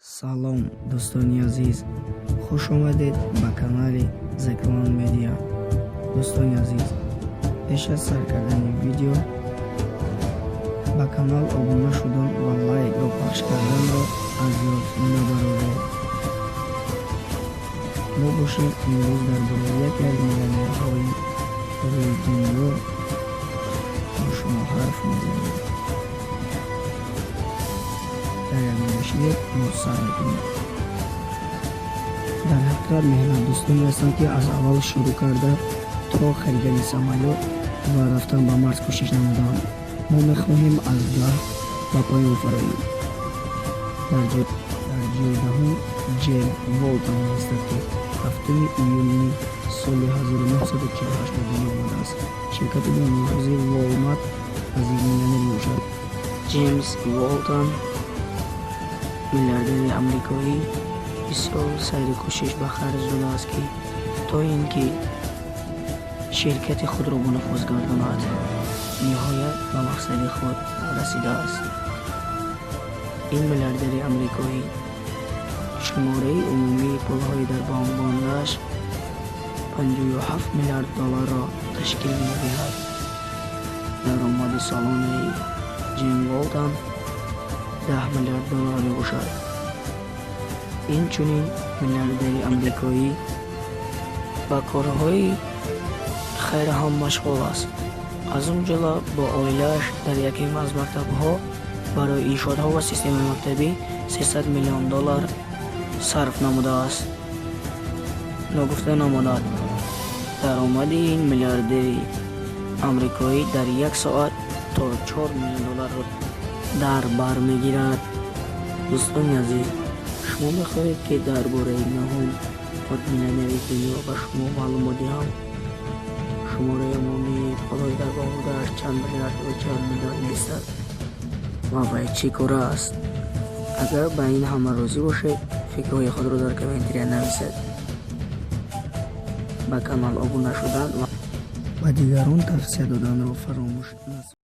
Салом, дӯстони азиз, хуш омадед ба канали The Clan Media. Дӯстони азиз, пеш аз сар кардани видео ба канал обуна шудан ва лайкро пахш карданро аз ёд набароред. Мо бошем, имрӯз дар бораи яке аз миллионерҳои рӯи дунё бо шумо ҳарф мезанем. Дар як бошед, мо сар мекунем. Дар ҳақиқат, меҳнатдӯстоне ҳастанд, ки аз аввал шурӯъ карда то харидани самолёт ва рафтан ба Марс кӯшиш намуданд. Мо мехоҳем аз 10 ба поён фароем. Дар ҷои даҳум Ҷем Волтон меистад, ки 7 июни соли 1948 ба дунё омадааст. Ширкати бонуфузи Волмарт аз ин миллионер мебошад. Ҷеймс Волтон, миллиардери амрикоӣ, бисёр сайру кӯшиш ба харҷ додааст, ки то ин ки ширкати худро бонуфуз гардонад. Ниҳоят ба мақсади худ расидааст. Ин миллиардери амрикоӣ шумораи умумии пулҳои дар бонк мондааш 57 миллиард долларро ташкил медиҳад. Даромади солонаи Ҷим Волтон 10 миллиард доллар мебошад. Инчунин миллиардери амрикоӣ ба корҳои хайр ҳам машғул аст. Аз он ҷумла бо оилааш дар яке аз мактабҳо барои иншоотҳо ва системаи мактабӣ 300 миллион доллар сарф намудааст. Ногуфта намонад, даромади ин миллиардери амрикоӣ дар як соат то 4 миллион долларро дар бар мегирад. Дӯстони азиз, шумо мехоҳед, ки дар бораи нӯҳум миллионери дунё ба шумо маълумот диҳам? Шумораи умумии пулҳои дар бонк будааш чанд миллиард ва чанд миллион меистад ва вай чӣ кора аст? Агар ба ин ҳама розӣ бошед, фикрҳои худро дар комментария нависед. Ба канал обуна шудан ва ба дигарон тавсия доданро фаромӯш насозед.